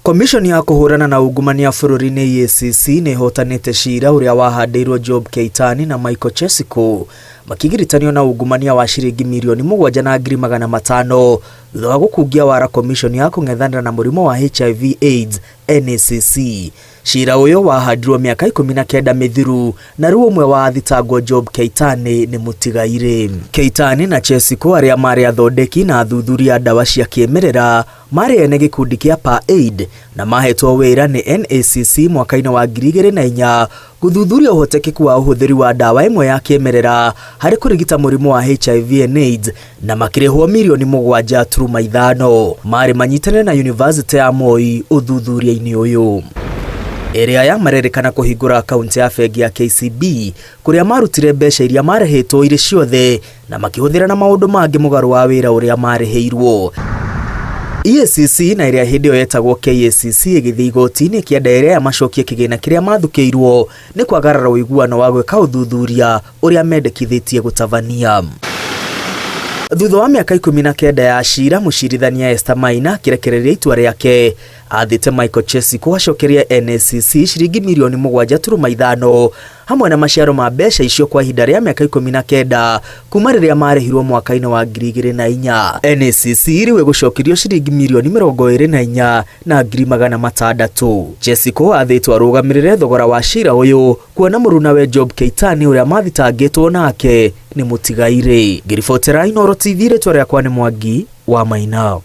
Komishoni ya kũhũrana na ungumania bũrũri-inĩ EACC nĩ ĩhotanĩte cira ũrĩa wahandĩirwo Job Keitani na Michael Chesiko makĩgiritanio na ungumania wa ciringi mirioni 7,500,000 thutha wa gũkungia wara komishoni ya kũng'ethanĩra na mũrimũ wa HIV AIDS NACC. Cira ũyũ wahandirwo mĩaka 19 mĩthiru na rĩu ũmwe wa athitangwo Job Keitani nĩ mũtigairĩ. Keitani na Chesiko arĩa marĩ athondeki na athuthuria a ndawa cia kĩmerera marĩ ene gĩkundi kĩa PAID na mahetwo wĩra nĩ NACC mwaka-inĩ wa 2004 gũthuthuria ũhotekeku wa ũhũthĩri wa ndawa ĩmwe ya kĩmerera harĩ kũrigita mũrimũ wa HIV and AIDS na makĩrĩhwo mirioni 7.5. Marĩ manyitanĩre na University ya Moi ũthuthuria-inĩ ũyũ. Ĩrĩa aya marerĩkana kũhingũra akaunti ya bengi ya KCB kũrĩa marutire mbeca iria marĩhĩtwo irĩ ciothe na makĩhũthĩra na maũndũ mangĩ mũgarũ wa wĩra ũrĩa marĩhĩirwo. EACC na ĩrĩa hĩndĩ ĩyo yetagwo KACC ĩgĩthiĩ igoti-inĩ ĩkĩenda ĩrĩa aya macokie kĩgĩna kĩrĩa mathukĩirwo nĩ kwagarara ũiguano wa gwĩka ũthuthuria ũrĩa mendekithĩtie gũtabania. Thutha wa mĩaka 19 ya cira, mũcirithania Esther Maina akĩrekereria itua rĩake athĩte Michael Chesiko acokerie NACC ciringi mirioni 7.5 hamwe na maciaro ma mbeca icio kwa ihinda rĩa mĩaka 19 kuma rĩrĩa marĩhirwo mwaka-inĩ wa 2004. NACC rĩu ĩgũcokerio ciringi mirioni 24,600,000. Chesiko athĩtwo arũgamĩrĩre thogora wa cira ũyũ kuona mũrunawe Job Keitani ũrĩa mathitangĩtwo nake nĩ mũtigairĩ. Ngĩribotera Inooro TV, rĩtwa rĩakwa nĩ Mwangi wa Maina.